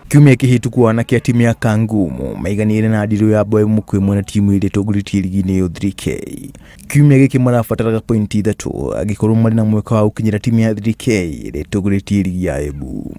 Kiumia kĩhĩtũku anake a timu ya Kangumu maiganĩire na ndirũ ya mbaũ ĩmwe kwa ĩmwe na timu ĩrĩa ĩtongoretie ligi-inĩ ĩyo 3K. Kiumia gĩkĩ marabataraga pointi ithatũ angĩkorwo marĩ na mweke wa gũkinyĩra timu ya 3K ĩrĩa ĩtongoretie ligi ya Embu.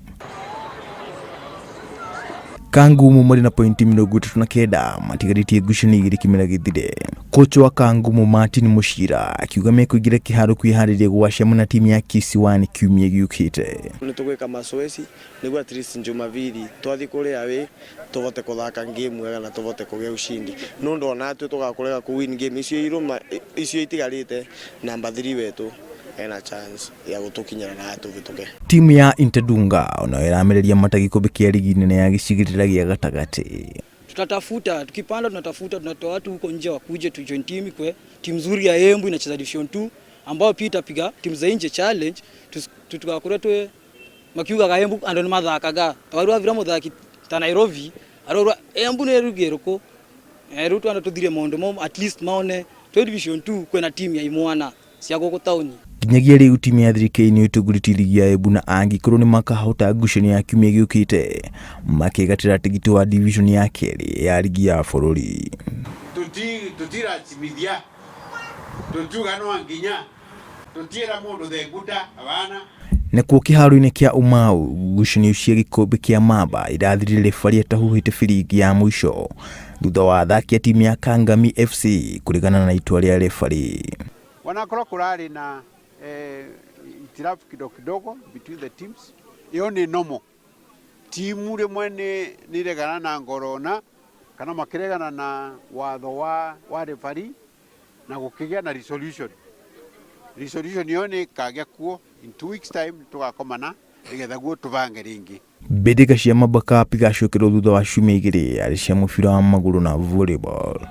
Kangumu marĩ na pointi 39 matigarĩtie ngucanio igĩrĩ kĩmera gĩthire. Kocha wa Kangumu Martin Muchira akiuga mekũingĩra kĩharo kwĩharĩria gwacemania na timu ya Kisiwani kiumia gĩũkĩte. Nĩ tũgwĩka mazoezi nĩguo at least Jumapili twathiĩ kũrĩa away tũvote kũthaka game wega na tũvote kũgĩa ushindi nũndũ ona ithuĩ tũgakũrega kũ win game icio irũma icio itigarĩte number 3 wetũ ena chance ya gũtũkinyĩra na atũvĩtũke. Timu ya Interdunga onayo ĩramereria mata gĩkombe kĩa rigi nene ya gĩcigĩrĩra gĩa gatagatĩ. Tutatafuta, tukipanda tunatafuta, tunatoa watu huko nje wakuje tu join team kwe timu nzuri ya Embu inacheza Division 2 ambao pia itapiga timu za nje challenge tutugakure twe makiugaga Embu andu ni mathakaga tawaru avira muthaki ta Nairobi arorwa Embu ni rugeruko riu twana tuthire maundu mo at least maone twe Division 2 kwena team ya imwana cia guku tauni. Nginyagia rĩu timu ya 3K nĩyo ĩtongoretie ligi ya Embu na angĩkorwo nĩ makahota ngucanio ya kiumia gĩũkĩte makegatĩra tigiti wa division ya kerĩ ya ligi ya bũrũri. Tutiracimithia tutiuga no nginya tutiira mundu thenguta abana. Nakuo kĩharo-inĩ kĩa Umau ngucanio cia gĩkombe kĩa Mamba irathirire refari atahuhĩte biringi ya mũico thutha wa athaki a timu ya Kangami FC kũregana na itua rĩa refari. Wanakorwo kurari na itilafu kidogo kidogo between the teams, iyo ni normal. Timu rimwe ni regana na ngorona kana makiregana na watho wa refari na gukigĩa na resolution. Resolution iyo ni kagĩa kuo in 2 weeks time tugakomana nigetha guo tubange ringi. Mbĩtĩka cia Mamba Cup igacokerwo thutha wa ciumia igĩrĩ arĩ cia mũbira wa magũrũ na volleyball.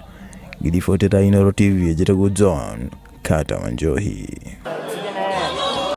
Ngĩribotera Inooro TV, njĩtagwo John Carter Wanjohi.